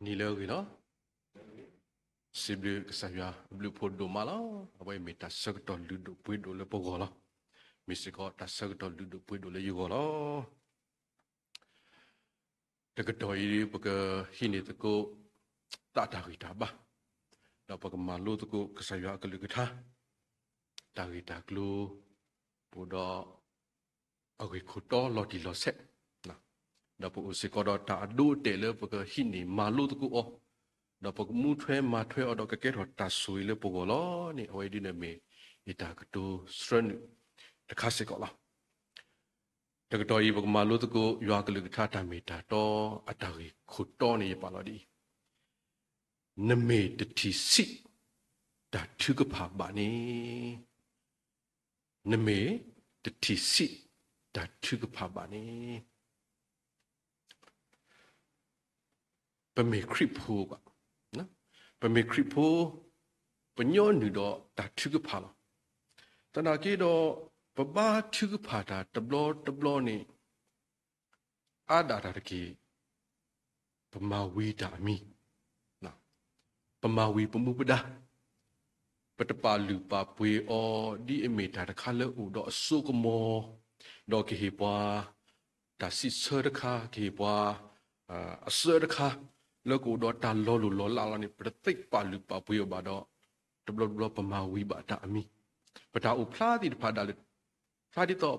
နံၤလၢအဂ့ၤလီၤ. စံးဘျုးကစၢ်ယွၤအဘျုးအဖှိၣ်ဒိၣ်မးလီၤ. အဝဲအံၤမ့ၢ်တၢ်ဆၢကတီၢ်လုၢ်ဒိၣ်ပှ့ၤဒိၣ်လၢပဂီၢ်လီၤ. မ့ၢ်စ့ၢ်ကီးတၢ်ဆၢကတီၢ်လုၢ်ဒိၣ်ပှ့ၤဒိၣ်လၢယဂီၢ်လီၤ. တကတီၢ်အံၤ ပကဟံးန့ၢ်သကိး သးတၢ်ဂံၢ်တၢ်ဘါ, ဒီးပကမၤလိသကိးကစၢ်ယွၤအကလုၢ်ကထါ, တၢ်ဂ့ၢ်တၢ်ကျိၤ, ပအိၣ်ဒီး အဂ့ၢ်ခိၣ်တီလီၤတံၢ်လီၤဆဲး, ဒီးပအိၣ်စ့ၢ်ကီးဒီးတၢ်အဒိအတဲာ်လၢပကဟံးန့ၢ်မၤလိသကိးအီၤ, ဒီးပကမူထွဲမၤထွဲအီၤဒီးကကဲထီၣ်တၢ်ဆိၣ်ဂ့ၤလၢပဂီၢ်လီၤန့ၣ် အဝဲဒ်န့ၣ်မ့ၢ်ယတၢ်ကတိၤဆှၢနုာ်တခါစ့ၢ်ကီးလီၤ. တကတီၢ်အံၤ ပကမၤလိသကိးယွၤကလုၢ်ကထါတၢ်မ့ၢ်တၢ်တီ အတၢ်ဂ့ၢ်ခိၣ်တီန့ၣ် ယပာ်လီၤဒ်အံၤ, နမ့ၢ်တထံၣ်ဆံး တၢ်ထုကဖၣ်ဘၣ်န့ၣ်, နမ့ၢ်တထံၣ်ဆံး တၢ်ထုကဖၣ်ဘၣ်န့ၣ် ပမ့ၢ်ခရံာ်ဖိဘၣ်, ပမ့ၢ်ခရံာ်ဖိ, ပညီနုၢ်ဒီးတၢ်ထုကဖၣ်လီၤ. သနာ်က့ဒီး ပဘါထုကဖၣ်တၢ်တဘျီတဘျီန့ၣ် အါဒၣ်တၢ်တက့ၢ်, ပမၤဝံၤတၢ်အမံၤ, ပမၤဝံၤပမူပဒါ, ပတပာ်လုၢ်ပာ်ပှ့ၤအီၤ ဒ်အမ့ၢ်တၢ်တခါလၢအိၣ်ဒီးအစိကမီၤ, ဒီးကဟ့ၣ်ပှၤ တၢ်စံးဆၢတခါ, ကဟ့ၣ်ပှၤ အစၢတခါ, လၢကအိၣ်ဒီးတၢ်လီၤလိၢ်လီၤလးလီၤန့ၣ် ပတသ့ပာ်လုၢ်ပာ်ပှ့ၤအီၤဘၣ်ဒီး တဘျီတဘျီပမၤဝံၤဘၣ်တၢ်အမံၤ, ပတၢ်အိၣ်ဖျါသ့ၣ်တဖၣ်ဒၣ်လဲာ်, ဖျါဒ်သိး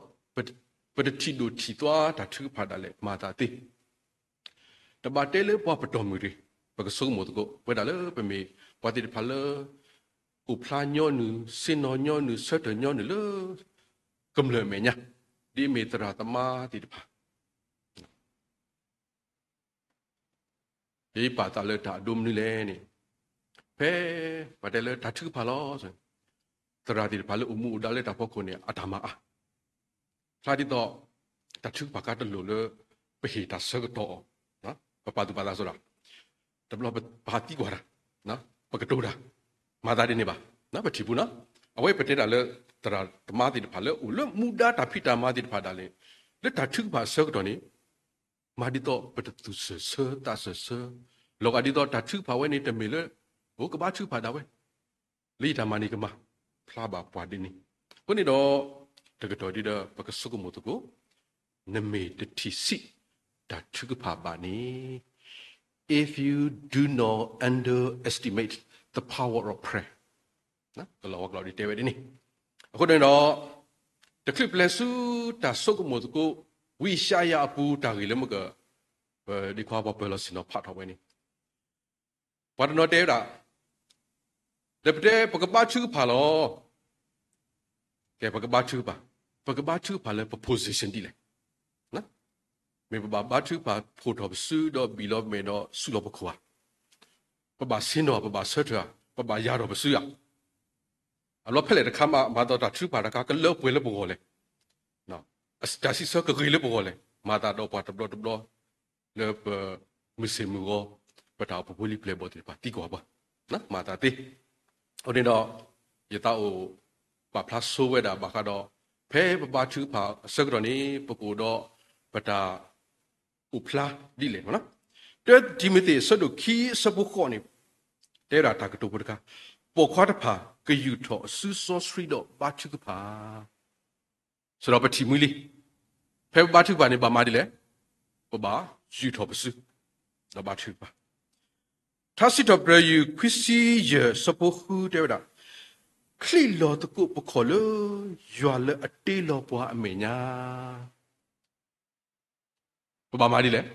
ပတထံၣ်ဒိၣ်ထံၣ်သွါတၢ်ထုကဖၣ်ဒၣ်လဲာ် မၤသးသ့ တဘၣ်တဲလၢပှၤပတီၢ်မုၢ်တဂ့ၤ, ပကဆိကမိၣ်သကိး ပဝဲဒၣ်လၢပမ့ၢ်ပှၤသ့ၣ်တဖၣ်လၢ အိၣ်ဖျါညီနုၢ်, ဆ့ၣ်နီၤညီနုၢ်, ဆၢထၢၣ်ညီနုၢ်လၢ ကမျၢၢ်အမဲာ်ညါ, ဒ်အမ့ၢ်သရၣ်သမါသ့ၣ်တဖၣ် ယပာ်သးလၢတၢ်အဒိမနုၤလဲၣ်န့ၣ်, ဖဲပတဲလၢတၢ်ထုကဖၣ်လီၤ, သရၣ်သ့ၣ်တဖၣ်လၢအိၣ်မူအိၣ်ဒါလၢတၢ်ဖီခိၣ်န့ၣ် အတၢ်မၤအါ, ဖျါဒ်သိး တၢ်ထုကဖၣ်ခါတလိၣ်လၢ ပဟ့ၣ်တၢ်ဆၢကတီၢ်အီၤ, ပပာ်သူၣ်ပာ်သးစ့ၢ်ကီး, တဘျီပဟးသံကွၢ်တၢ်, ပကတိၤတၢ်, မၤသးဒ်န့ၣ်ဘၣ်, ပထံၣ်ပူၤနီၤ, အဝဲပတဲတၢ်လၢ သရၣ်သမါသ့ၣ်တဖၣ်လၢအိၣ်လၢမူဒါတၢ်ဖံးတၢ်မၤသ့ၣ်တဖၣ်ဒၣ်လဲာ်, လၢတၢ်ထုကဖၣ်အဆၢကတီၢ်န့ၣ် မၤဒ်သိးပတသူၣ်စၢၤဆၢသးစၢၤဆၢ, လီၤဂာ်ဒ်သိးတၢ်ထုကဖၣ်ဝဲန့ၣ်တမ့ၢ်လၢ အိၣ်ကဘါထုကဖၣ်ဒၣ်ဝဲ, လၢယတၢ်မၤန့ၣ်ကမၤ, ဖျါဘၣ်ပှၤဒ်န့ၣ်, အဃိန့ၣ်ဒီး တကတီၢ်ဒ်ဒီး ပကဆိကမိၣ်သကိး, နမ့ၢ်တထံၣ်ဆံး တၢ်ထုကဖၣ်ဘၣ်န့ၣ်, if you do not underestimate the power of prayer, ကလီၤဝါကျိာ်ဒ်တဲဝဲဒ်န့ၣ်, အဃိန့ၣ်ဒီး တချုးပလဲၤဆူတၢ်ဆိကမိၣ်သကိး ဝံယၡါယၤအပူၤတၢ်ဂ့ၢ်လၢမ့ၢ်က ပဒ့ခွါပှၤပၢၤလီၢ်ဆ့ၣ်နီၤဖးထီၣ်ဝဲန့ၣ်, ပှၤတနီၤတဲဝဲဒၣ်, ဒီးပတဲပကဘါထုကဖၣ်လီၤ, ကဲပကဘါထုကဖၣ်, ပကဘါထုကဖၣ်လၢပ position ဒ်လဲၣ်, မ့ၢ်ပဘၣ်ဘါထုကဖၣ်ဖှိၣ်ထီၣ်ပစုဒီးဘံၣ်လီၤမဲာ်ဒီးဆူးလီၤပခိၣ်ဧါ, ပဘၣ်ဆ့ၣ်နီၤ ပဘၣ်ဆၢထၢၣ်ဧါ, ပဘၣ်ယၤထီၣ်ပစုဧါ, အလီၢ်ဖဲလဲၣ်တခါမး မၤသးတၢ်ထုကဖၣ်တခါကလၢပှဲၤလၢပဂီၢ်လဲၣ်, တၢ်စံးဆၢကဂ့ၤလၢပဂီၢ်လဲၣ်, မၤသးဒီးပှၤတဘျီတဘျီ လၢပမုၢ်ဆ့ၣ်မုၢ်ဂီၤ ပတၢ်အိၣ်ဖှိၣ်ဖိလံၤပျဲၢ်ဘီၣ်သ့ၣ်တဖၣ်သံကွၢ်ပှၤ, မၤသးသ့, အဃိန့ၣ်ဒီး ယသးအိၣ်ပာ်ဖျါဆိဝဲဒၣ်ဘၣ်ဃးဒီး ဖဲပဘါထုကဖၣ်အဆၢကတီၢ်န့ၣ် ပကအိၣ်ဒီး ပတၢ်အိၣ်ဖျါဒ်လဲၣ်, တၢတံၤမသ့းအဆၢဒိၣ်ခံအဆၢဖိဃိးန့ၣ် တဲဝဲဒၣ်တၢ်ကတိၤဖိတခါ, ပိာ်ခွါတဖၣ် ကယူာ်ထီၣ်အစုစီဆှံဒီးဘါထုကဖၣ် စံးဒီးပထံၣ်မှံလံ, ဖဲပဘါထုကဖၣ်န့ၣ် ဘၣ်မၤဒ်လဲၣ်, ပဘၣ်ယူာ်ထီၣ်ပစု, ဒီးဘါထုကဖၣ်, ထါစံးထီၣ်ပတြၢၤ ယုၢ်ခွံဆံယဲၢ် ဆၢဖိဃုတဲဝဲဒၣ်, ချံးလီၤသကိးပခီၣ်လၢ ယွၤလၢအတ့လီၤပှၤအမဲာ်ညါ ပဘၣ်မၤဒ်လဲၣ်,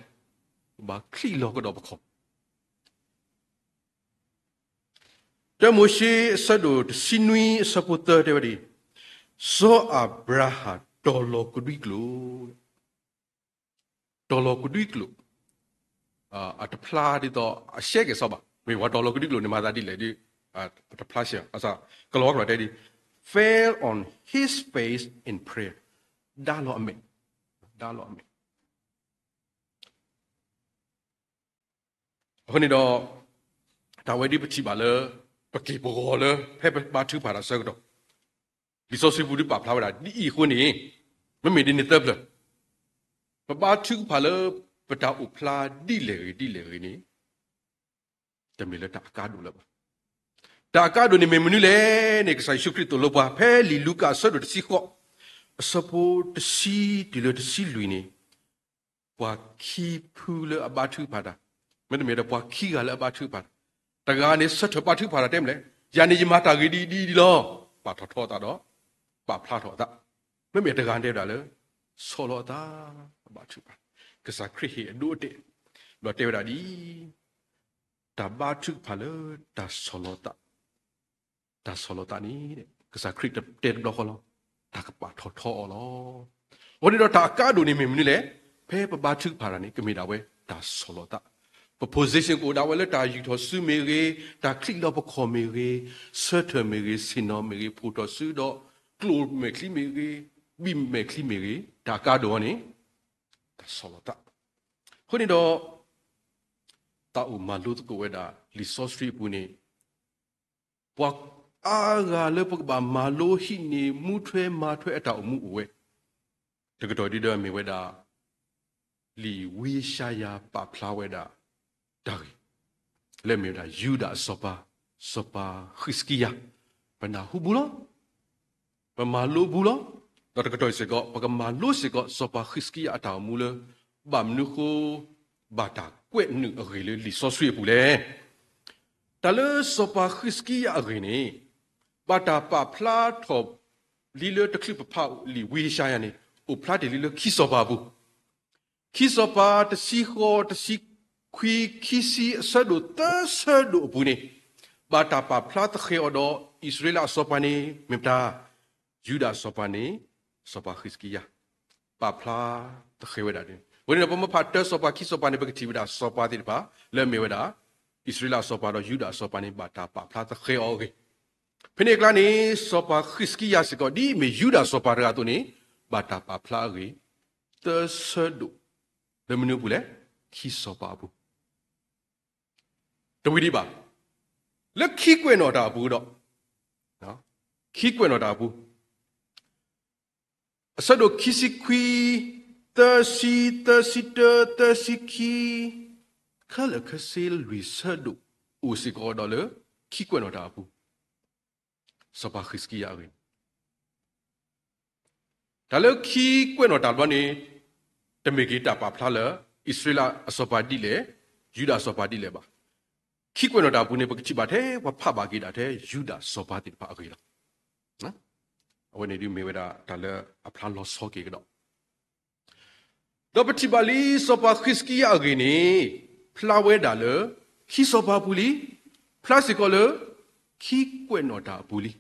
ပဘၣ်ချံးလီၤကဒီးပခီၣ်, တၢမိၤၡ့ အဆၢဒိၣ်တဆံနွံ အဆၢဖိသၢတဲဝဲဒ်အံၤ, စီၤအၤဘြၤဟၣ်တီၤလီၤကဒွံကျိာ်, တီၤလီၤကဒွံကျိာ်, အတဖျါဒ်သိးအရှဲက့ၤစီဘၣ်, မ့ၢ်ပှၤတီၤလီၤကဒွံကျိာ်န့ၣ် မၤသးဒ်လဲၣ်ဒီး အတဖျါရှဲ, ကလီၤဝါကျိာ်တဲဒ်, fell on his face in prayer, ဒါလီၤအမဲာ်, ဒါလီၤအမဲာ် အဃိန့ၣ်ဒီး တၢ်ဝဲဒ်ပထံၣ်ဘၣ်လၢ ပက့ၢ်ပဂီၤလၢ ဖဲပဘါထုကဖၣ်တၢ်ဆၢကတီၢ်, လံာ်စီဆှံပူၤဒ်ပာ်ဖျါဝဲဒၣ် ဒ်အံၤအဃိန့ၣ်, မ့မ့ၢ်ဒ်န့ၣ်သၢပျၢၤ, ပဘါထုကဖၣ်လၢ ပတၢ်အိၣ်ဖျါဒ်လဲၣ်ဂ့ၤဒ်လဲၣ်ဂ့ၤန့ၣ်, တမ့ၢ်လၢတၢ်အကါဒိၣ်လၢၤဘၣ်. တၢ်အကါဒိၣ်န့ၣ်မ့ၢ်မနုၤလဲၣ်န့ၣ် ကစၢ်ယ့ၣ်ၡူးခရံာ်သိၣ်လိပှၤ ဖဲလံာ်လူၤကၣ်အဆၢဒိၣ်တဆံဃိး အဆၢဖိတဆံတုၤလၢတဆံလွံၢ်န့ၣ်, ပှၤခံဖုလၢအဘါထုကဖၣ်တၢ်, မ့တမ့ၢ်ဒီးပှၤခံဂၤလၢအဘါထုကဖၣ်တၢ်, တဂၤန့ၣ်ဆၢထၢၣ်ဘါထုကဖၣ်တၢ် တဲမနုၤလဲၣ်, ယၤန့ၣ်ယမၤတၢ်ဂ့ၤဒ်အံၤဒ်အံၤလီၤ. ပာ်ထီၣ်ထီအသးဒီး ပာ်ဖျါထီၣ်အသး. မ့မ့ၢ်တဂၤတဲဝဲဒၣ်လၢ ဆီၣ်လီၤအသး ဘါထုကဖၣ်. ကစၢ်ခရံာ်ဟ့ၣ်အဒိအတဲာ် ဒီးတဲဝဲဒၣ်ဒ်အံၤ, တၢ်ဘါထုကဖၣ်လၢတၢ်ဆီၣ်လီၤသး, တၢ်ဆီၣ်လီၤသးန့ၣ် ကစၢ်ခရံာ်တဲတဘျီဃီလီၤ, တၢ်ကပာ်ထီၣ်ထီအီၤလီၤ. အဃိန့ၣ်ဒီးတၢ်အကါဒိၣ်န့ၣ်မ့ၢ်မနုၤလဲၣ်, ဖဲပဘါထုကဖၣ်တၢ်န့ၣ် ကမ့ၢ်ဒၣ်ဝဲတၢ်ဆီၣ်လီၤသး. ပ position ကအိၣ်ဒၣ်ဝဲလၢတၢ်ယူာ်ထီၣ်စုမ့ၢ်ဂ့ၤ, တၢ်ချံးလီၤပခီၣ်မ့ၢ်ဂ့ၤ, ဆၢထၢၣ်မ့ၢ်ဂ့ၤ, ဆ့ၣ်နီၤမ့ၢ်ဂ့ၤ, ဖှိၣ်ထီၣ်စုဒီး ကျိၣ်မဲာ်ချံမ့ၢ်ဂ့ၤ, ဘံၣ်မဲာ်ချံမ့ၢ်ဂ့ၤ, တၢ်အကါဒိၣ်အံၤန့ၣ် တၢ်ဆီၣ်လီၤသး. အဃိန့ၣ်ဒီး သးအိၣ်မၤလိသကိးဝဲဒၣ် လံာ်စီဆှံအပူၤန့ၣ် ပှၤအါဂၤလၢပကဘၣ်မၤလိဟံးန့ၢ် မူထွဲမၤထွဲအတၢ်အိၣ်မူအိၣ်ဝဲ, တကတီၢ်ဒ်ဒီးမ့ၢ်ဝဲဒၣ် လံာ်ဝံယၡါယၤပာ်ဖျါဝဲဒၣ်တၢ်ဂ့ၢ် လၢအမ့ၢ်ဝဲဒၣ် ယူဒၤအစီၤပၤ, စီၤပၤဃံးစကံယၤ, ပနၢ်ဟူဘူးလီၤ. ပမၤလိဘူးလီၤ. ဒီးတကတီၢ်စ့ၢ်ကီး ပကမၤလိစ့ၢ်ကီး စီၤပၤဃံးစကံယၤအတၢ်အိၣ်မူလၢ ဘၣ်မနုၤဃိ ဘၣ်တၢ်ကွဲးနုာ်အဂ့ၢ်လၢလံာ်စီဆှံအပူၤလဲၣ်. တၢ်လၢစီၤပၤဃံးစကံယၤအဂ့ၢ်န့ၣ် ဘၣ်တၢ်ပာ်ဖျါထီၣ်လံလၢတချုးပဖးလံာ်ဝံယၡါယၤန့ၣ် အိၣ်ဖျါတ့ၢ်လံလၢခံစီၤပၤအပူၤ. ခံစီၤပၤတဆံဃိး, တဆံခွံ, ခံဆံ, အဆၢဒိၣ်သၢဆၢဒိၣ်အပူၤန့ၣ် ဘၣ်တၢ်ပာ်ဖျါသဃဲၤအီၤဒီး အံၣ်စရ့လးအစီၤပၤန့ၣ် မ့ၢ်ပတၢ်, ယူဒၤအစီၤပၤန့ၣ် စီၤပၤဃံးစကံယၤ ပာ်ဖျါသဃဲၤဝဲဒၣ်န့ၣ်. အဃိန့ၣ်ဒီး ပမ့ၢ်ဖးတၢစီၤပၤခံစီၤပၤန့ၣ် ပကထံၣ်ဝဲဒၣ်စီၤပၤသ့ၣ်တဖၣ် လၢအမ့ၢ်ဝဲဒၣ် အံၣ်စရ့လးအစီၤပၤဒီးယူဒၤအစီၤပၤန့ၣ် ဘၣ်တၢ်ပာ်ဖျါသဃဲၤအီၤအဂ့ၢ်. ဖဲန့ၣ်အကျါန့ၣ် စီၤပၤဃံးစကံယၤစ့ၢ်ကီး ဒ်အမ့ၢ်ယူဒၤစီၤပၤတဂၤအသိးန့ၣ် ဘၣ်တၢ်ပာ်ဖျါအဂ့ၢ် သၢဆၢဒိၣ် လၢမနုၤအပူၤလဲၣ်, ခံစီၤပၤအပူၤ တဝံၤဒံးဘၣ်. လၢခံကွဲးနီၣ်တၢ်အပူၤဒီး, ခံကွဲးနီၣ်တၢ်အပူၤ အဆၢဒိၣ်ခံဆံခွံ, သၢဆံ, သၢဆံတၢ, သၢဆံခံ, ခဲလၢာ်ခဲဆ့လွံၢ်ဆၢဒိၣ် အိၣ်စ့ၢ်ကီးဒီးလၢခံကွဲးနီၣ်တၢ်အပူၤ စီၤပၤဃံးစကံယၤအဂ့ၢ်န့ၣ် တၢ်လၢခံကွဲးနီၣ်တၢ်တဘျီန့ၣ် တမ့ၢ်က့ၤတၢ်ပာ်ဖျါလၢ အံၣ်စရ့လးအစီၤပၤဒ်လဲၣ်, ယူဒၤအစီၤပၤဒ်လဲၣ်ဘၣ်. ခံကွဲးနီၣ်တၢ်အပူၤန့ၣ် ပကထံၣ်ဘၣ်ထဲ ပှၤဖးဘၣ်က့ၤဒၣ်ထဲ ယူဒၤစီၤပၤသ့ၣ်တဖၣ်အဂ့ၢ်လီၤ. အဝဲန့ၣ်ဒုးမ့ၢ်ဝဲဒၣ်တၢ်လၢအဖျါလီၤဆီက့ၤကဒီး ဒီးပထံၣ်ဘၣ်လံ စီၤပၤဃံးစကံယၤအဂ့ၢ်န့ၣ် ဖျါဝဲဒၣ်လၢ ခံစီၤပၤအပူၤလံ, ဖျါစ့ၢ်ကီးလၢ ခံကွဲးနီၣ်တၢ်အပူၤလံ.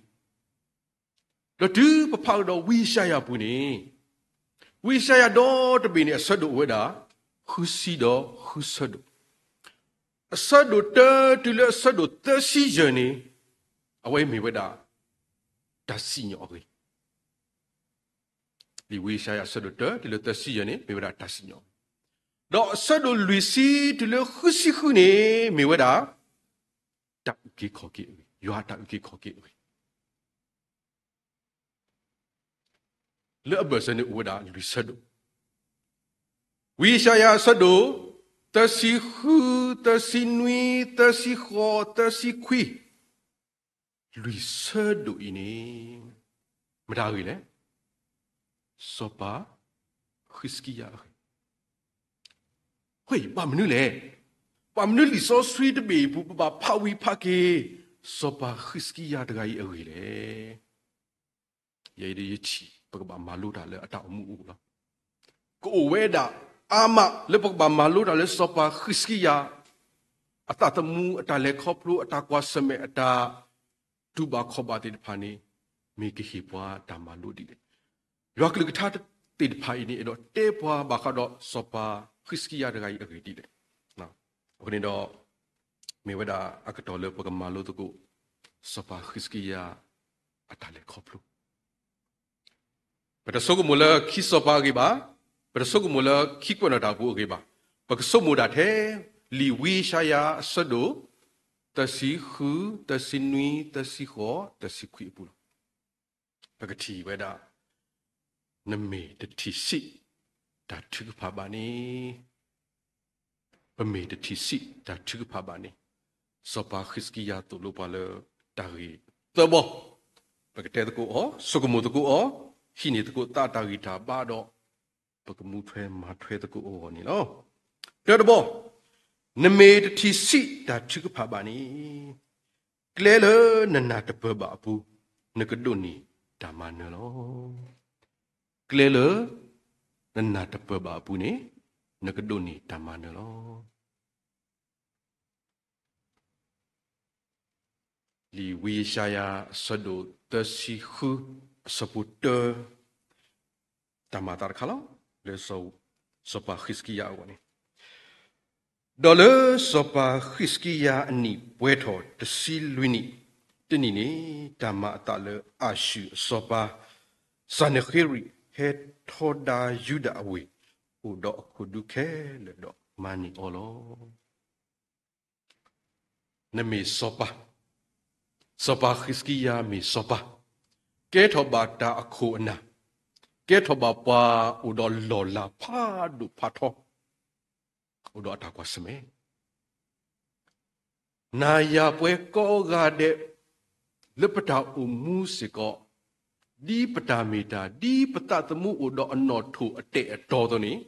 ဒီးတုၤပဖးကဒီးဝံယၡါယၤအပူၤန့ၣ်, ဝံယၡါယၤဒီတဘ့ၣ်န့ၣ် အဆၢဒိၣ်အိၣ်ဝဲဒၣ် ဃုဆံဒီးဃုဆၢဒိၣ်, အဆၢဒိၣ်တၢတုၤလၢအဆၢဒိၣ်သၢဆံယဲၢ်န့ၣ် အဝဲမ့ၢ်ဝဲဒၣ် တၢ်စံၣ်ညီၣ်အဂ့ၢ် လံာ်ဝံယၡါယၤအဆၢဒိၣ်တၢတုၤလၢသၢဆံယဲၢ်န့ၣ် မ့ၢ်ဝဲဒၣ်တၢ်စံၣ်ညီၣ်, ဒီးအဆၢဒိၣ်လွံၢ်ဆံတုၤလၢဃုဆံဃုန့ၣ် မ့ၢ်ဝဲဒၣ် တၢ်အုၣ်က့ၤခီၣ်က့ၤအဂ့ၢ်, ယွၤအတၢ်အုၣ်က့ၤခီၣ်က့ၤအဂ့ၢ်, လၢအဘၢၣ်စၢၤန့ၣ်အိၣ်ဝဲဒၣ်လွံၢ်ဆၢဒိၣ်, ဝံယၡါယၤအဆၢဒိၣ် သၢဆံဃု, သၢဆံနွံ, သၢဆံဃိး, သၢဆံခွံ လွံၢ်ဆၢဒိၣ်အံၤန့ၣ် မတၤအဂ့ၢ်လဲၣ်, စီၤပၤဃံးစကံယၤအဂ့ၢ်. ဘၣ်မနုၤလဲၣ်, ဘၣ်မနုၤလံာ်စီဆှံတဘ့ၣ်အပူၤ ပဘၣ်ဖးဝံၤဖးက့ၤ စီၤပၤဃံးစကံယၤတဂၤအံၤအဂ့ၢ်လဲၣ်. ယဲအံၤဒီးယထံၣ် ပကဘၣ်မၤလိတၢ်လၢအတၢ်အိၣ်မူအပူၤလီၤ. ကအိၣ်ဝဲဒၣ်အါမးလၢပကဘၣ်မၤလိတၢ်လၢစီၤပၤဃံးစကံယၤ အသးသမူ အတၢ်လဲၤခီဖျိ အတၢ်ကွၢ်ဆၢၣ်မဲာ် အတၢ်တူၢ်ဘၣ်ခီၣ်ဘၣ်သ့ၣ်တဖၣ်န့ၣ် မ့ၢ်ကဟ့ၣ်ပှၤတၢ်မၤလိဒ်လဲၣ်. ယွၤကလုၢ်ကထါသ့ၣ်တဖၣ်အံၤန့ၣ် အဲၣ်ဒိးတဲပှၤဘၣ်ဃးဒီးစီၤပၤဃံးစကံယၤတဂၤအံၤအဂ့ၢ်ဒ်လဲၣ်. အဃိန့ၣ်ဒီး မ့ၢ်ဝဲဒၣ်အကတီၢ်လၢပကမၤလိသကိး စီၤပၤဃံးစကံယၤအတၢ်လဲၤခီဖျိ ပတဆိကမိၣ်လၢခံစီၤပၤအဂ့ၢ်ဘၣ်, ပတဆိကမိၣ်လၢခံကွဲးနီၣ်တၢ်အပူၤအဂ့ၢ်ဘၣ်, ပကဆိကမိၣ်ဒၣ်ထဲ လံာ်ဝံယၡါယၤအဆၢဒိၣ် သၢဆံဃု, သၢဆံနွံ, သၢဆံဃိး, သၢဆံခွံအပူၤလီၤ. ပကထံၣ်ဝဲဒၣ် နမ့ၢ်တထံၣ်ဆံးတၢ်ထုကဖၣ်ဘၣ်န့ၣ်, ပမ့ၢ်တထံၣ်ဆံးတၢ်ထုကဖၣ်ဘၣ်န့ၣ်, စီၤပၤဃံးစကံယၤသိၣ်လိပှၤလၢတၢ်ဂ့ၢ်သၢဘီ, ပကတဲသကိးအီၤ, ဆိကမိၣ်သကိးအီၤ, ဟံးန့ၢ်သကိးသးတၢ်ဂံၢ်တၢ်ဘါဒီး ပကမူထွဲမၤထွဲသကိးအဂီၢ်န့ၣ်လီၤ. တၢတဘီ, နမ့ၢ်တထံၣ်ဆံးတၢ်ထုကဖၣ်ဘၣ်န့ၣ်, ကျဲလၢနနၢ်တပၢၢ်ဘၣ်အပူၤ နကဒိးန့ၢ်တၢ်မၤနၢၤလီၤ. ကျဲလၢနနၢ်တပၢၢ်ဘၣ်အပူၤန့ၣ် နကဒိးန့ၢ်တၢ်မၤနၢၤလီၤ. လံာ်ဝံယၡါယၤအဆၢဒိၣ်သၢဆံဃုအဆၢဖိတၢ, တၢ်မၤအသးတခါလီၤ, လၢစီၤပၤဃံးစကံယၤအဂီၢ်န့ၣ်, ဒီးလၢစီၤပၤဃံးစကံယၤအနံၣ်ပှဲၤထီၣ်တဆံလွံၢ်နံၣ်တနံၣ်န့ၣ်, တၢ်မၤအသးလၢအၤၡူၢ်အစီၤပၤ စၤနဃ့ရံး ဟဲထီဒါယူဒၤအဝ့ၢ် အိၣ်ဒီးအခိၣ်ဒူခဲလၢာ်ဒီးမၤန့ၢ်အီၤလီၤ. နမ့ၢ်စီၤပၤ, စီၤပၤဃံးစကံယၤမ့ၢ်စီၤပၤ, ကဲထီၣ်ဘၣ်တၢ်အခိၣ်အနၢ်, ကဲထီၣ်ဘၣ်ပှၤအိၣ်ဒီးလီၢ်လၤဖးဒိၣ်ဖးထီ, အိၣ်ဒီးအတၢ်ကွၢ်ဆၢၣ်မဲာ် နၤယၤပှၤကိးဂၤဒဲး လၢပတၢ်အိၣ်မူစ့ၢ်ကီး, ဒ်ပတၢ်မ့ၢ်တၢ်, ဒ်ပသးသမူအိၣ်ဒီးအနီၣ်ထိၣ်အတဲာ်အတီၤအသိးန့ၣ်,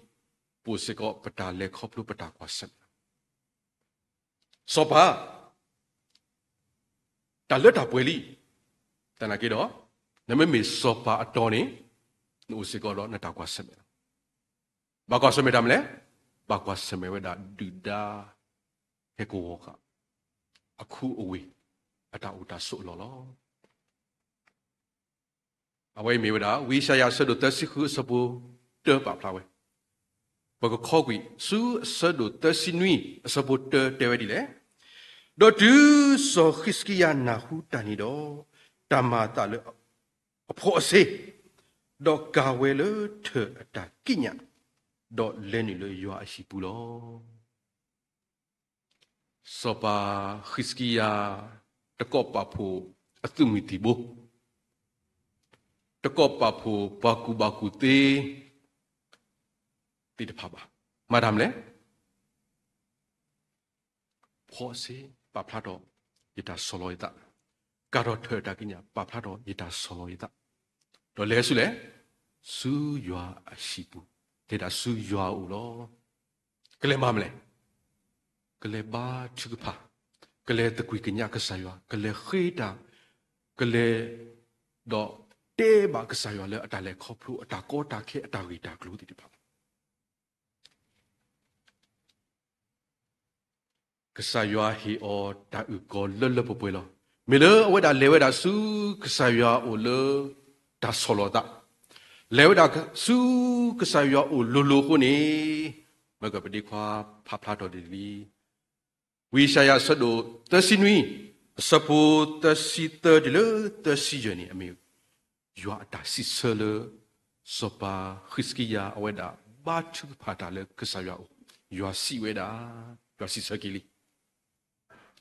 ပအိၣ်စ့ၢ်ကီးပတၢ်လဲၤခီဖျိပတၢ်ကွၢ်ဆၢၣ်မဲာ်လီၤ. စီၤပၤ, တၢ်လၢတၢ်ပှဲၤလံ, သနာ်က့ဒီး, နမ့မ့ၢ်စီၤပၤအတီၤန့ၣ်, နအိၣ်စ့ၢ်ကီးဒီးနတၢ်ကွၢ်ဆၢၣ်မဲာ်လီၤ. ဘၣ်ကွၢ်ဆၢၣ်မဲာ်တၢ်မနုၤလဲၣ်, ဘၣ်ကွၢ်ဆၢၣ်မဲာ်ဝဲဒၣ်ဒုၣ်ဒါ ဟဲကဝီၤဃာ် အခူအဝ့ၢ် အတၢ်အိၣ်တၢ်ဆိးအလီၢ်လီၤ. အဝဲအံၤမ့ၢ်ဝဲဒၣ် ဝံယၡါယၤအဆၢဒိၣ်သၢဆံဃုအဆၢဖိတၢပာ်ဖျါဝဲ, ပကခီကွံာ်ဆူအဆၢဒိၣ်သၢဆံနွံအဆၢဖိတၢတဲဝဲဒ်လဲၣ်, ဒီးတုၤစီၤဃံးစကံယၤနၢ်ဟူတၢ်န့ၣ်ဒီး, တၢ်မၤအသးလၢအဖှီၣ်အဆ့, ဒီးကၤဝဲလၢထၢၣ်အတၢ်ကံးညာ်, ဒီးလဲၤနုာ်လၢယွၤအဟံၣ်ပူၤလီၤ. စီၤပၤဃံးစကံယၤ တကိးပာ်ဖှိၣ်အသုးမုၢ်သံၣ်ဘိ, တကိးပာ်ဖှိၣ်ပှၤကူၣ်ဘၣ်ကူၣ်သ့သ့ၣ်တဖၣ်ဘၣ်. မၤတၢ်မနုၤလဲၣ်, ဖှီၣ်အဆ့, ပာ်ဖျါထီၣ်ယတၢ်ဆီၣ်လီၤယသး, ကၤထီၣ်ထၢၣ်တၢ်ကံးညာ်, ပာ်ဖျါထီၣ်ယတၢ်ဆီၣ်လီၤယသး, ဒီးလဲၤဆူလဲၣ်, ဆူယွၤအဟံၣ်ပူၤ, လဲၤဒၣ်ဆူယွၤအအိၣ်လီၤ. ကလဲၤမၤမနုၤလဲၣ်, ကလဲၤဘါထုကဖၣ်, ကလဲၤသကွံၢ်ကညးကစၢ်ယွၤ, ကလဲၤဃ့တၢ်, ကလဲၤ, ဒီးတဲဘၣ်ကစၢ်ယွၤလၢအတၢ်လဲၤခီဖျိအတၢ်ကီတၢ်ခဲအတၢ်ဂ့ၢ်တၢ်ကျိၤသ့ၣ်တဖၣ် ကစၢ်ယွၤဟ့ၣ်အီၤတၢ်အုၣ်ကီၤလၢလၢပှဲၤပှဲၤလီၤ. မ့ၢ်လၢအဝဲဒၣ်လဲၤဝဲဒၣ်ဆူကစၢ်ယွၤအအိၣ်လၢတၢ်ဆီၣ်လီၤအသး, လဲၤဝဲဒၣ်ဆူကစၢ်ယွၤအအိၣ်လိၤလိၤအဃိန့ၣ်, မ့ၢ်ကပဒ့ခွါဖးဖျါထီၣ်ဒ်လံ ဝံယၡါယၤအဆၢဒိၣ်သၢဆံနွံ, အဆၢဖိသၢဆံသၢတုၤလၢသၢဆံယဲၢ်န့ၣ် အမ့ၢ်ယွၤအတၢ်စံးဆၢလၢ စီၤပၤဃံးစကံယၤအဝဲဒၣ်ဘါထုကဖၣ်တၢ်လၢကစၢ်ယွၤအအိၣ်, ယွၤစံးဝဲဒၣ်, ယွၤစံးဆၢက့ၤလံ.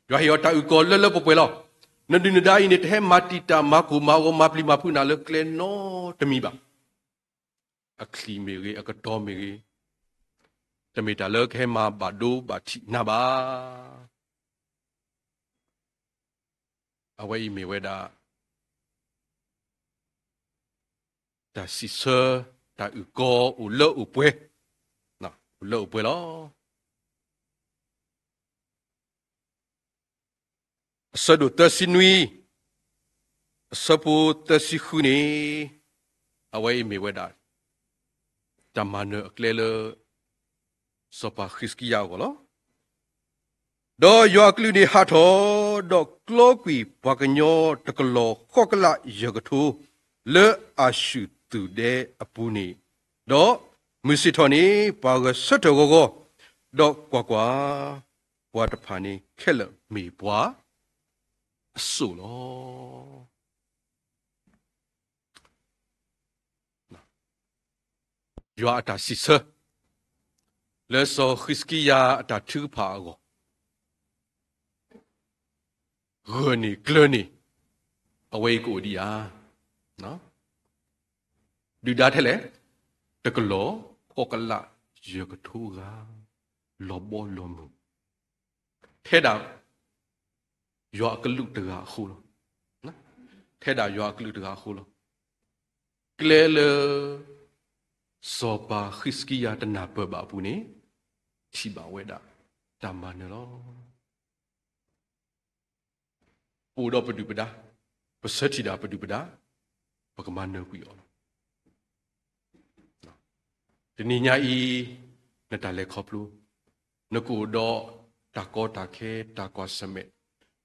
ယွၤဟ့ၣ်အီၤတၢ်အုၣ်ကီၤလၢလၢပှဲၤပှဲၤလီၤ. နဒုၣ်နဒါအံၤန့ၣ် တဟဲမၤတံာ်တာ်မၤကိၢ်မၤဂီၤမၤပျံၤမၤဖုးနၤလၢကျဲနီတမံၤဘၣ်. အချံၣ်မ့ၢ်ဂ့ၤ, အကတီၤမ့ၢ်ဂ့ၤ, တမ့ၢ်တၢ်လၢကဟဲမၤဘၣ်ဒိဘၣ်ထံးနၤဘၣ်. အဝဲအံၤမ့ၢ်ဝဲဒၣ် တၢ်စံးဆၢ, တၢ်အုၣ်ကီၤအိၣ်လၢအိၣ်ပှဲၤ, အိၣ်လၢအိၣ်ပှဲၤလီၤ. အဆၢဒိၣ်သၢဆံနွံ, အဆၢဖိသၢဆံဃုန့ၣ်, အဝဲအံၤမ့ၢ်ဝဲဒၣ် တၢ်မၤနၢၤအကျဲလၢ စီၤပၤဃံးစကံယၤအဂီၢ်လီၤ. ဒီးယွၤအကလုၢ်န့ၣ်ဟးထီၣ်, ဒီးကျီကွံာ်ပှၤကညီတကလီၤဃိးကလးယဲၢ်ကထိ, လၢအၤၡူၢ်သုးဒဲအပူၤန့ၣ်, ဒီးမုၢ်ဆ့ၣ်ထီၣ်န့ၣ် ပှၤဂဲၤဆၢထၢၣ်ဂီၤဂီၤ, ဒီးကွၢ်ကွၢ်, ပှၤတဖၣ်န့ၣ်ခဲလၢာ်မ့ၢ်ပှၤအစိၣ်လီၤ. ယွၤအတၢ်စံးဆၢ လၢစီၤဃံးစကံယၤအတၢ်ထုကဖၣ်အဂီၢ်, ဂၢၢ်န့ၣ်ကျၢၤန့ၣ်, အဝဲအံၤကအိၣ်ဒံးဧါ. ဒုၣ်ဒါထဲလဲၣ်, တကလီၤဃိးကလးယဲၢ်ကထိဂၤ, လီၤဘီလီၤမုၢ်, ထဲဒၣ် ယွၤအကလူးတဂၤအဃိလီၤ. ထဲဒၣ်ယွၤအကလူးတဂၤအဃိလီၤ. ကျဲလၢ စီၤပၤဃံးစကံယၤတနၢ်ပၢၢ်ဘၣ်အပူၤန့ၣ် ထံၣ်ဘၣ်ဝဲဒၣ်တၢ်မၤနၢၤလီၤ. ပအိၣ်ဒီးပဒုၣ်ပဒါ, ပဆၢထံၣ်ဒၣ်ပဒုၣ်ပဒါ, ပကမၤနၢၤကွံာ်အီၤလီၤ. တနံၤညါအံၤ နတၢ်လဲၤခီဖျိ, နကအိၣ်ဒီးတၢ်ကီတၢ်ခဲ တၢ်ကွၢ်ဆၢၣ်မဲာ်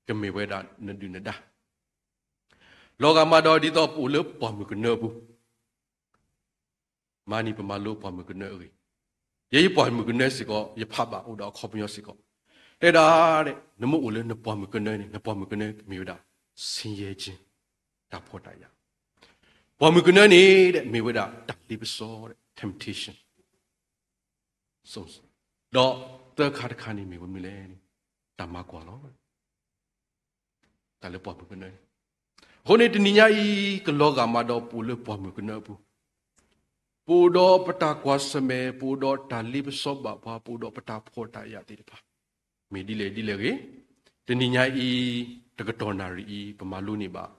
ကမ့ၢ်ဝဲဒၣ်နဒုၣ်နဒါ လီၤဂာ်မးဒီးဒ်သိးပအိၣ်လၢပှၢ်မုၢ်ကနၢအပူၤ, မၤန့ၢ်ပမၤလိပှၢ်မုၢ်ကနၢအဂ့ၢ်, ယဲယပှၢ်မုၢ်ကနၢစ့ၢ်ကီး ယဖးဘၣ်အိၣ်ဒီးအခီပညီစ့ၢ်ကီး, တဲဒၣ် နမ့ၢ်အိၣ်လၢနပှၢ်မုၢ်ကနၢန့ၣ် နပှၢ်မုၢ်ကနၢမ့ၢ်ဝဲဒၣ် ဆင်းရဲခြင်း, တၢ်ဖှီၣ်တၢ်ယာ်, ပှၢ်မုၢ်ကနၢန့ၣ် မ့ၢ်ဝဲဒၣ်တၢ်လ့ပစီ temptation, ဒီးသၢခါတခါန့ၣ်မ့ၢ်ဝဲမနုၤလဲၣ်န့ၣ် တၢ်မၤကွၢ်လီၤ. တၢ်လၢပှၢ်မုၢ်ကနၢန့ၣ်, အဃိန့ၣ်တနံၤညါအံၤ ကလီၤဂာ်မးဒီးပအိၣ်လၢပှၢ်မုၢ်ကနၢအပူၤ, ပအိၣ်ဒီးပတၢ်ကွၢ်ဆၢၣ်မဲာ်, ပအိၣ်ဒီးတၢ်လ့ပစီဘၣ်ပှၤ, ပအိၣ်ဒီးပတၢ်ဖှီၣ်တၢ်ယာ်သ့ၣ်တဖၣ်, မ့ၢ်ဒ်လဲၣ်ဒ်လဲၣ်ဂ့ၤ, တနံၤညါအံၤ တကတီၢ်နၣ်ရံၣ်အံၤ ပမၤလိန့ၢ်ဘၣ်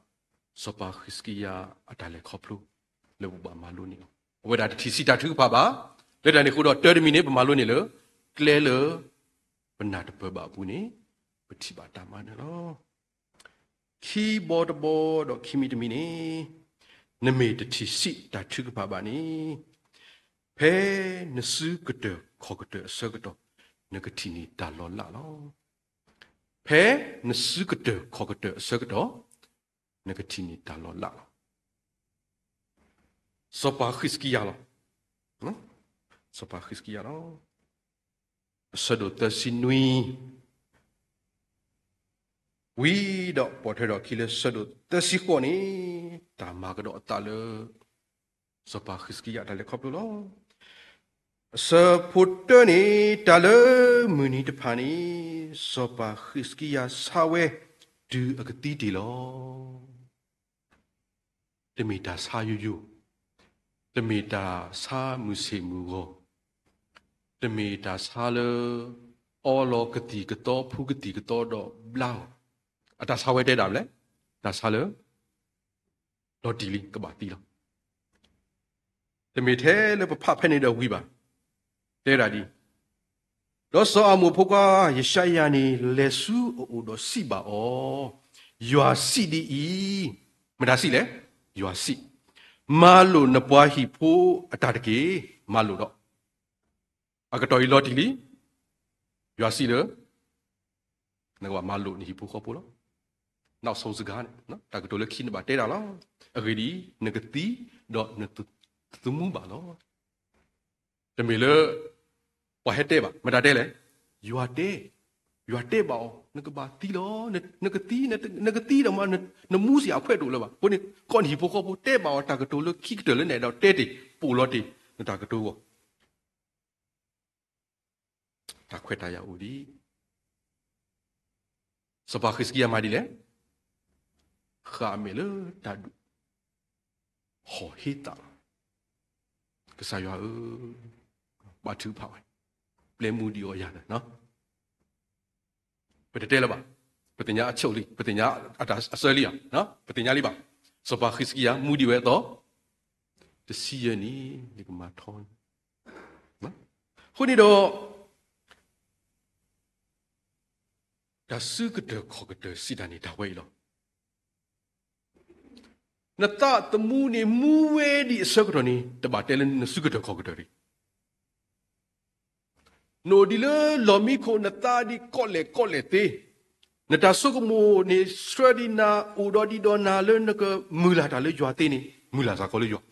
စီၤပၤဃံးစကံယၤအတၢ်လဲၤခီဖျိ လၢပဘၣ်မၤလိန့ၢ်အီၤ, အဝဲဒၣ်တထံၣ်ဆံးတၢ်ထုကဖၣ်ဘၣ်. လၢတၢ်န့ၣ်အဃိဒီး တၢ်တမံၤန့ၣ် ပမၤလိန့ၢ်လၢ ကျဲလၢ ပနၢ်တပၢၢ်ဘၣ်အပူၤန့ၣ် ပထံၣ်ဘၣ်တၢ်မၤနၢၤလီၤ. ခံဘီတဘီဒီးခံမံၤတမံၤန့ၣ် နမ့ၢ်တထံၣ်ဆံးတၢ်ထုကဖၣ်ဘၣ်န့ၣ် ဖဲနစုကတၢၢ်ခီၣ်ကတၢၢ်အဆၢကတီၢ် နကထံၣ်န့ၢ်တၢ်လီၤလးလီၤ. ဖဲနစုကတၢၢ်ခီၣ်ကတၢၢ်အဆၢကတီၢ် နကထံၣ်န့ၢ်တၢ်လီၤလးလီၤ. စီၤပၤဃံးစကံယၤလီၤ. စီၤပၤဃံးစကံယၤလီၤ. အဆၢဒိၣ်သၢဆံနွံ ဝံၤဒီးပိာ်ထွဲထီၣ်အခံလၢဆၢဒိၣ်သၢဆံဃိးန့ၣ် တၢ်မၤကဒီးအသးလၢ စီၤပၤဃံးစကံယၤအတၢ်လဲၤခီဖျိလီၤ. အဆၢဖိတၢန့ၣ် တၢ်လၢမုၢ်နံၤတဖၣ်န့ၣ် စီၤပၤဃံးစကံယၤဆါဝဲတုၤအကသံတ့ၢ်လီၤ. တမ့ၢ်တၢ်ဆါယိယိ, တမ့ၢ်တၢ်ဆါမုၢ်ဆ့ၣ်မုၢ်ဂီၤ, တမ့ၢ်တၢ်ဆါလၢ အီလီၤကသံၣ်ကသီ ဖှူကသံၣ်ကသီဒီးဘျါအီၤ, အတၢ်ဆါဝဲတဲဒၣ်မလဲၣ်, တၢ်ဆါလၢ လီၤတံၢ်လံ ကဘၣ်သံလီၤ. တမ့ၢ်ထဲလၢပဖးဖဲန့ၣ်ဒီးဝံၤဘၣ်. တဲဒၣ်ဒ်အံၤ, ဒီးစီၤအၤမိၣ်ဖိခွါယၡါယၤန့ၣ် လဲၤဆူအအိၣ်ဒီးစံးဘၣ်အီၤ, ယွၤစံးဒ်အံၤ, မတၤစံးလဲၣ်, ယွၤစံး, မၤလိာ်နပှၤဟံၣ်ဖိအတၢ်တက့ၢ်. မၤလိာ်ဒီး အကတီၢ်အံၤလီၤတံၢ်လံ, ယွၤစံးလၢ နကဘၣ်မၤလိာ်နဟံၣ်ဖိဃီဖိလီၤ. နောက်ဆုံးစကားန့ၣ် တၢ်ကတိၤလၢခံန့ၣ်ဘၣ်တဲဒၣ်လီၤ. အဂ့ၢ်ဒ်အံၤ, နကသံဒီးနသမူဘၣ်လီၤ. တမ့ၢ်လၢ ပှၤဟဲတဲဘၣ်, မတၤတဲလဲၣ်, ယွၤတဲ, ယွၤတဲဘၣ်အီၤ နကဘၣ်သံလီၤ. နကသံ, နကသံဒီးမ့ၢ် နမူစ့ၢ်အခွဲးတအိၣ်လၢၤဘၣ်. အဃိန့ၣ် ကိးနဟံၣ်ဖိဃီဖိ တဲဘၣ်အီၤတၢ်ကတိၤလၢခံကတၢၢ်လၢနအဲၣ်ဒိးတဲတ့ၢ်, ပိာ်လီၤတ့ၢ် နတၢ်ကတိၤအဂီၢ် တၢ်ခွဲးတၢ်ယာ်အိၣ်ဒံး. စီၤပၤဃံးစကံယၤမၤဒ်လဲၣ်, ဃၣ်အမဲာ်လၢတၢ်ဒူၣ်, ဟီၣ်ဟ့သးလီၤ. ကစၢ်ယွၤဧၢ, ဘါထုကဖၣ်ဝဲ, ပျဲမူဒံးအီၤယၤန့ၣ် ပတတဲလၢၤဘၣ်. ပသ့ၣ်ညါအဆိလံ, ပသ့ၣ်ညါအတၢ်အစၢလံဧါ, ပသ့ၣ်ညါလံဘၣ်. စီၤပၤဃံးစကံယၤမူဒံးဝဲအသိး, တဆံယဲၢ်နံၣ် ယကမၤထီန့ၣ်. အဃိန့ၣ်ဒီး တၢ်စုကတၢၢ်ခီၣ်ကတၢၢ်စံးတၢ်န့ၣ် တၢ်ဝဲအံၤလီၤ. နသးသမူန့ၣ်မူဝဲဒံးအဆၢကတီၢ်န့ၣ် တဘၣ်တဲလၢနစုကတၢၢ်ခီၣ်ကတၢၢ်တဂ့ၤ. နအိၣ်ဒံးလၢလီၢ်မံခိၣ် နသးဒံးကီးလဲၣ်ကီးလဲၣ်သ့, နတၢ်ဆိကမိၣ်န့ၣ်ဆှၢဒံးနၤ အိၣ်ဒီးဒံးဒီးနၤလၢနကမုၢ်လၢ်တၢ်လၢယွၤသ့န့ၣ် မုၢ်လၢ်စ့ၢ်ကီးလၢယွၤ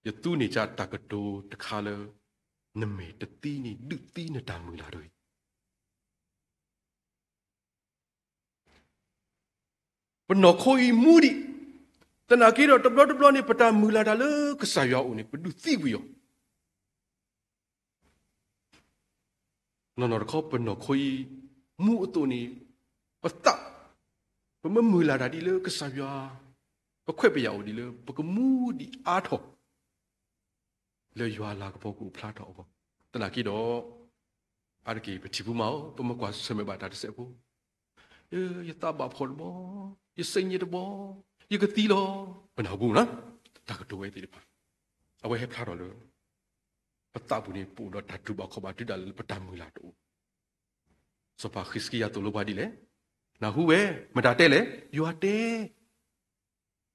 ယသူန့ၢ်ကၠၢ်တၢ်ကတိၤတခါလၢ နမ့ၢ်တသံန့ၣ် ဒုးသံနတၢ်မုၢ်လၢ်တဂ့ၤ. ပနီၢ်ခိအံၤမူဒံး, သနာ်က့ဒီးတဘျီတဘျီန့ၣ် ပတၢ်မုၢ်လၢ်တၢ်လၢကစၢ်ယွၤအအိၣ်န့ၣ် ပဒုးသံကွံာ်အီၤ နီၢ်နီၢ်တခီ ပနီၢ်ခိအံၤမူအသိးန့ၣ် ပသး ပမ့ၢ်မုၢ်လၢ်တၢ်ဒ်လၢကစၢ်ယွၤ ပခွဲးပယာ်အိၣ်ဒ်လၢ ပကမူဒံးအါထီၣ် လၢယွၤအလၤကပီၤကအိၣ်ဖျါထီၣ်အဂီၢ် သနာ်က့ဒီး အါတက့ၢ်ပထံၣ်ဖူမးဧၢ, ပမ့ၢ်ကွၢ်ဆၢၣ်မဲာ်ဘၣ်တၢ်တစဲးဖိ, ယသးဘၣ်ဖှီၣ်တဘီ, ယစ့ညံတဘီ, ယကသံလီၤ, ပနၢ်ဟူပူၤနီၤ, တၢ်ကတိၤဝဲသ့ၣ်တဖၣ်, အဝဲဟဲဖျါထီၣ်လၢ ပသးပူၤန့ၣ် ပအိၣ်ဒီးတၢ်တူၢ်ဘၣ်ခီၣ်ဘၣ်တုၤဒၣ်လဲာ်လၢပတၢ်မုၢ်လၢ်တအိၣ်. စီၤပၤဃံးစကံယၤသိၣ်လိပှၤဒ်လဲၣ်, နၢ်ဟူဝဲ, မတၤတဲလဲၣ်, ယွၤတဲ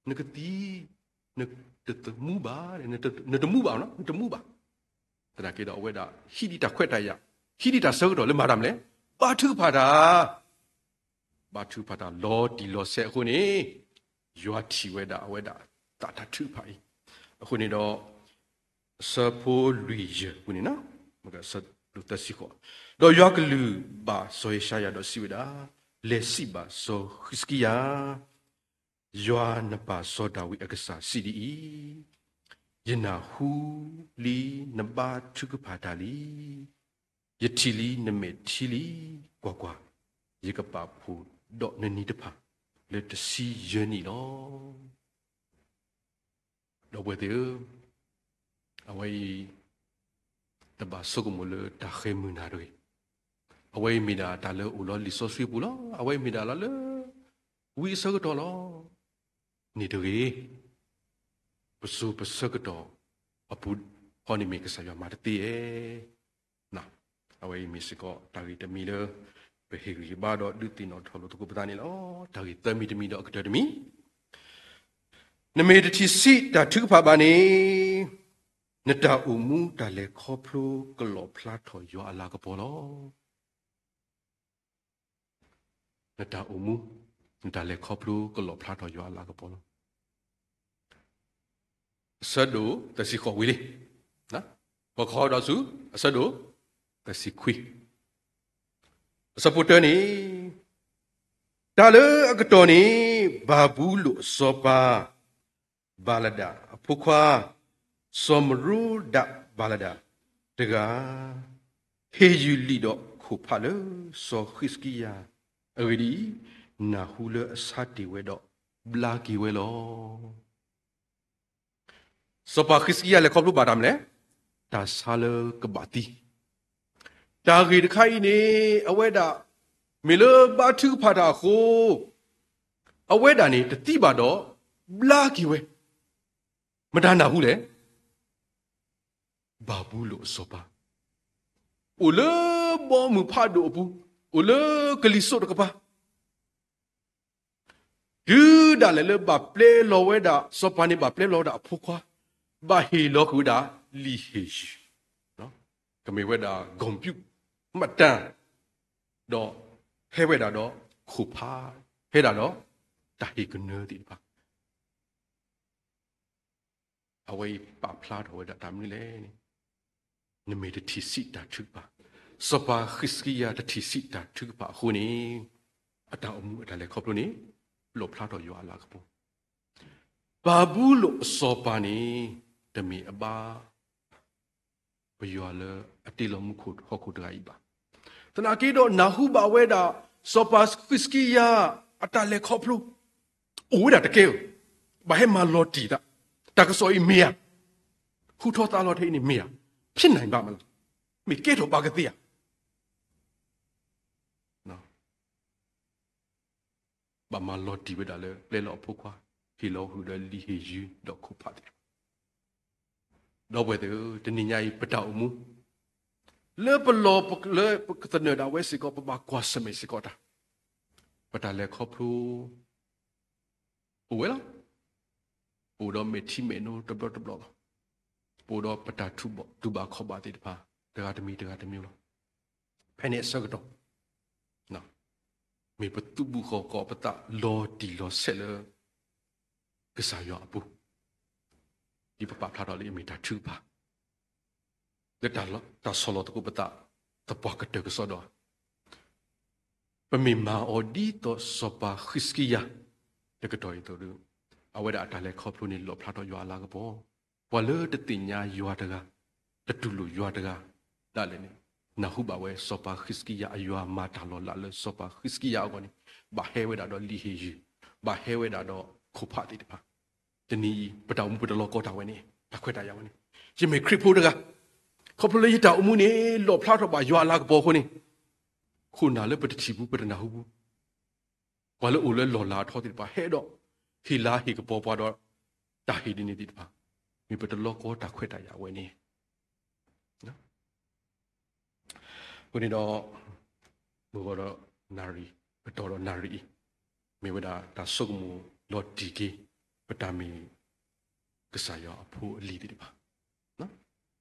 နကသံ, နတမူဘၣ်, နတမူဘၣ်, နတမူဘၣ်. သနာ်က့ဒီးအဝဲဒၣ် ဟံးဒံးတၢ်ခွဲးတၢ်ယာ်, ဟံးဒံးတၢ်ဆၢကတီၢ်လၢမၤတၢ်မနုၤလဲၣ်, ဘါထုကဖၣ်တၢ်, ဘါထုကဖၣ်တၢ်လီၤတံၢ်လီၤဆဲးအဃိန့ၣ်, ယွၤထံၣ်ဝဲဒၣ်အဝဲဒၣ်သးတၢ်ထုကဖၣ်အံၤ, အဃိန့ၣ်ဒီး အဆၢဖိလွံၢ်ယဲၢ်ပူၤန့ၣ်, အဆၢဒိၣ်သၢဆံဃိး, ဒီးယွၤကလုၢ်ဘၣ်စီၤယၡါယၤဒီးစံးဝဲဒၣ်, လဲၤစံးဘၣ်စီၤဃံးစကံယၤ, ယွၤနပၢ်စီၤဒၤဝံးအကစၢ်စံးဒ်အံၤ, ယနၢ်ဟူလံနဘါထုကဖၣ်တၢ်လံ, ယထံၣ်လံနမဲာ်ထံလံ, ကွၢ်ကွၢ်, ယကပာ်ဖှိၣ်ဒီးနနံၤတဖၣ်လၢတဆံယဲၢ်နံၣ်လီၤ. ဒီပုၢ်ဝဲၢ်သ့ၣ်ဧၢ, အဝဲအံၤ တဘၣ်ဆိကမိၣ်လၢတၢ်ဃဲၤမုာ်နၤတဂ့ၤ. အဝဲအံၤမ့ၢ်ဒၣ်တၢ်လၢအိၣ်လီၤလံာ်စီဆှံပူၤလီၤ. အဝဲအံၤမ့ၢ်ဒၣ်လီၤလၢ ဝံအဆၢကတီၢ်လီၤ. န့ၣ်တဂ့ၤ, ပစိၤပဆၢကတီၢ်အပူၤဃီန့ၣ်မ့ၢ်ကစၢ်ယွၤမၤတသ့ဧါ. အဝဲအံၤမ့ၢ်စ့ၢ်ကီးတၢ်ဂ့ၢ်တမံၤလၢ ပဟ့ၣ်ဂံၢ်ဟ့ၣ်ဘါဒီးဒုးသ့ၣ်နီၣ်ထီၣ်လိာ်သကိးပသးန့ၣ်လီၤ. တၢ်ဂ့ၢ်သၢမံၤတမံၤဒီးအကတၢၢ်တမံၤ, နမ့ၢ်တထံၣ်ဆံးတၢ်ထုကဖၣ်ဘၣ်န့ၣ်, နတၢ်အိၣ်မူတၢ်လဲၤခီဖျိကလီၣ်ဖျါထီၣ်ယွၤအလၤကပီၤလီၤ. နတၢ်အိၣ်မူ, နတၢ်လဲၤခီဖျိကလီၣ်ဖျါထီၣ်ယွၤအလၤကပီၤလီၤ. အဆၢဒိၣ်သၢဆံဃိးဝံၤလံ, ပကဟီဒီးဆူ အဆၢဒိၣ်သၢဆံခွံ, အဆၢဖိတၢန့ၣ်, တၢ်လၢအကတီၢ်န့ၣ် ဘၤဘူလိၣ်အစီၤပၤ ဘၤလဒၤအဖိခွါ စီၤမရူဒးဘၤလဒၤတဂၤ ဟ့ၣ်ယုၢ်လံာ်ဒီးခိၣ်ဖးလၢစီၤဃံးစကံယၤအဂ့ၢ်ဒ်အံၤ, နၢ်ဟူလၢအဆါတ့ၢ်ဝဲဒီးဘျါက့ၤဝဲလီၤ. စီၤပၤဃံးစကံယၤလဲၤခီဖျိဘၣ်တၢ်မနုၤလဲၣ်, တၢ်ဆါလၢကဘၣ်သံ, တၢ်ဂ့ၢ်တခါအံၤန့ၣ် အဝဲဒၣ် မ့ၢ်လၢဘါထုကဖၣ်တၢ်အဃိ အဝဲဒၣ်န့ၣ်တသံဘၣ်ဒီး ဘျါက့ၤဝဲ, မတၤနၢ်ဟူလဲၣ်, ဘၤဘူလိၣ်အစီၤပၤ အိၣ်လၢဘီမုၢ်ဖးဒိၣ်အပူၤ, အိၣ်လၢကလံၤစိးတကပၤ, တုၤဒၣ်လဲာ်လၢဘၣ်ပျဲလီၤဝဲဒၣ်, စီၤပၤန့ၣ်ဘၣ်ပျဲလီၤဝဲဒၣ်အဖိခွါ, ဘၣ်ဟ့ၣ်လီၤကွံာ်ဝဲဒၣ်လံာ်ဟ့ၣ်ယုၢ်, ကမ့ၢ်ဝဲဒၣ် ဂီၢ်ပူၤမတၢ်, ဒီးဟဲဝဲဒၣ်ဒီးခိၣ်ဖး, ဟဲဒၣ်ဒီးတၢ်ဟ့ၣ်ကနၢသ့ၣ်တဖၣ်, အဝဲအံၤပာ်ဖျါထီၣ်ဝဲဒၣ်တၢ်မနုၤလဲၣ်န့ၣ်, နမ့ၢ်တထံၣ်ဆံးတၢ်ထုကဖၣ်, စီၤပၤဃံးစကံယၤတထံၣ်ဆံးတၢ်ထုကဖၣ်အဃိန့ၣ်, အတၢ်အိၣ်မူအတၢ်လဲၤခီဖျိန့ၣ် လီၣ်ဖျါထီၣ်ယွၤအလၤကပီၤ, ဘၤဘူလိၣ်အစီၤပၤန့ၣ် တမ့ၢ်အဘါ ပယွၤလၢအတ့လီၤမူခိၣ်ဟီၣ်ခိၣ်တဂၤအံၤဘၣ်. သနာ်က့ဒီးနၢ်ဟူဘၣ်ဝဲဒၣ် စီၤပၤဃံးစကံယၤအတၢ်လဲၤခီဖျိ အိၣ်ဝဲဒၣ်တကဲဧိၤ, ဘၣ်ဟဲမၤလီၤတံၢ်သး, တၢ်ကစီၣ်အံၤမ့ၢ်ဧါ, ဟူထီၣ်သါလီၤထဲအံၤန့ၣ်မ့ၢ်ဧါ, ဖြစ်နိုင်ပါ့မလား, မ့ၢ်ကဲထီၣ်ဘၣ်ကသ့ဧါ. ဘၣ်မၤလီၤတံၢ်ဝဲဒၣ်လၢပျဲလီၤအဖိခွါ, ဟ့ၣ်လီၤဃုာ်ဒီးလံာ်ဟ့ၣ်ယုၢ်ဒီးခိၣ်ဖးသ့ၣ်တဖၣ်, ဒီပုၢ်ဝဲၢ်သ့ၣ်ဧၢ, တနံၤညါအံၤ ပတၢ်အိၣ်မူ လၢပလီၢ် လၢပကသနၢၣ်ဒၣ်ဝဲစ့ၢ်ကီး ပဘၣ်ကွၢ်ဆၢၣ်မဲာ်စ့ၢ်ကီးတၢ်, ပတၢ်လဲၤခီဖျိ အိၣ်ဝဲလီၤ. ပအိၣ်ဒီးမဲာ်ထံမဲာ်နိတဘျီတဘျီလီၤ. ပအိၣ်ဒီးပတၢ်တူၢ်ဘၣ်ခီၣ်ဘၣ်သ့ၣ်တဖၣ် တဂၤတမံၤတဂၤတမံၤလီၤ. ဖဲန့ၣ်အဆၢကတီၢ် မ့ၢ်ပသူၣ်ဘၣ်ခီၣ်ကီၢ်ပသးလီၤတံၢ်လီၤဆဲးလၢ ကစၢ်ယွၤအပူၤ, ဒ်ပပာ်ဖျါထီၣ်လၢအမ့ၢ်တၢ်ထုကဖၣ် လၢတၢ်ဆီၣ်လီၤသကိးပသး သပှၢ်ကတၢၢ်ကစီဒီဧါ. ပမ့ၢ်မၤအီၤဒ်သိးစီၤပၤဃံးစကံယၤ တကတီၢ်အံၤအသိးဒီး အဝဲဒၣ်အတၢ်လဲၤခီဖျိန့ၣ် လီၣ်ဖျါထီၣ်ယွၤအလၤကပီၤ, ပှၤလၢတသ့ၣ်ညါယွၤတဂၤ, တတူၢ်လိာ်ယွၤတဂၤဒၣ်လဲာ်န့ၣ်, နၢ်ဟူဘၣ်ဝဲစီၤပၤဃံးစကံယၤအယွၤမၤတၢ်လီၤလးလၢစီၤပၤဃံးစကံယၤအဂီၢ်န့ၣ်, ဘၣ်ဟဲဝဲဒၣ်ဒီးလံာ်ဟ့ၣ်ယုၢ်, ဘၣ်ဟဲဝဲဒၣ်ဒီးခိၣ်ဖးသ့ၣ်တဖၣ်. တနံၤအံၤ ပတၢ်အိၣ်မူပတလီၤကီတၢ်ဝဲန့ၣ်, တၢ်ခွဲးတၢ်ယာ်ဝဲန့ၣ်, ယမ့ၢ်ခရံာ်ဖိတဂၤ, ခီဖျိလၢယတၢ်အိၣ်မူန့ၣ် လီၣ်ဖျါထီၣ်ဘၣ်ယွၤအလၤကပီၤအဃိန့ၣ်, ခိၣ်နၢ်လၢပတထံၣ်ဘူးပတနၢ်ဟူဘူး, ပှၤလၢအိၣ်လၢလီၢ်လၤအထီသ့ၣ်တဖၣ် ဟဲဒီးဟ့ၣ်လၤဟ့ၣ်ကပီၤပှၤဒီး တၢ်ဟ့ၣ်ဒ်န့ၣ်သ့ၣ်တဖၣ်, မ့ၢ်ပတလီၤကီတၢ်ခွဲးတၢ်ယာ်ဝဲန့ၣ် အဃိန့ၣ်ဒီး, မုၢ်ဂီၤဒီးနၣ်ရံၣ်, ပတီၢ်ဒီးနၣ်ရံၣ်အံၤ, မ့ၢ်ဝဲဒၣ်တၢ်ဆိကမိၣ်လီၤတံၢ်က့ၤ ပတၢ်မ့ၢ်ကစၢ်ယွၤအဖိအလံၤသ့ၣ်တဖၣ်,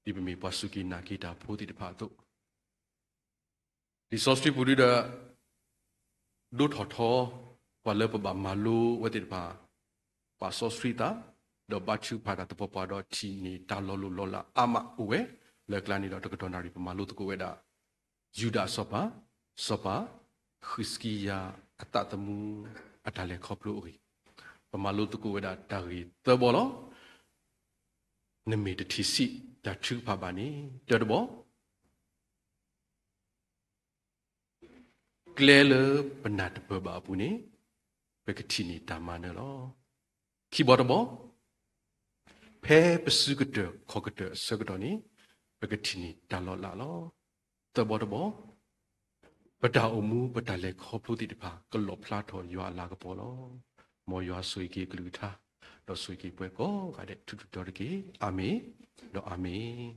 ဒ်ပမ့ၢ်ပှၤစူၢ်က့ၤနာ်က့ၤတၢ်ဖိသ့ၣ်တဖၣ်အသိး လံာ်စီဆှံပူၤဒုဒီး ဒိၣ်ထီၣ်ထီ ပှၤလၢပဘၣ်မၤလိဝဲသ့ၣ်တဖၣ် ပာ်စီဆှံသး, ဒီးဘါထုကဖၣ်တၢ်သပှၢ်ပှၢ်ဒီးထံၣ်န့ၢ်တၢ်လီၤလိၢ်လီၤလးအါမးအိၣ်ဝဲ, လၢအကျါန့ၣ်ဒီးတကတီၢ်နၣ်ရံၣ် ပမၤလိသကိးဝဲဒၣ် ယူဒၤအစီၤပၤ, စီၤပၤ, ဃံးစကံယၤအသးသမူ အတၢ်လဲၤခီဖျိအဂ့ၢ်, ပမၤလိသကိးဝဲဒၣ်တၢ်ဂ့ၢ်သၢဘီလီၤ. နမ့ၢ်တထံၣ်ဆံးတၢ်ထုကဖၣ်ဘၣ်န့ၣ်, တၢတဘီ ကျဲလၢပနၢ်တပၢၢ်ဘၣ်အပူၤန့ၣ် ပကထံၣ်န့ၢ်တၢ်မၤနၢၤလီၤ. ခံဘီတဘီ, ဖဲပစုကတၢၢ်ခီၣ်ကတၢၢ်အဆၢကတီၢ်န့ၣ် ပကထံၣ်န့ၢ်တၢ်လီၤလးလီၤ. သၢဘီတဘီ, ပတၢ်အိၣ်မူပတၢ်လဲၤခီဖျိသ့ၣ်တဖၣ် ကလီၣ်ဖျါထီၣ်ယွၤအလၤကပီၤလီၤ. မ်ယွၤဆိၣ်ဂ့ၤက့ၤအကလုၢ်ကထါ, ဒီးဆိၣ်ဂ့ၤက့ၤပှၤကိးဂၤဒဲးထူးထူးတီၤတီၤတက့ၢ်. အၤမ့ၣ်, ဒီးအၤမ့ၣ်.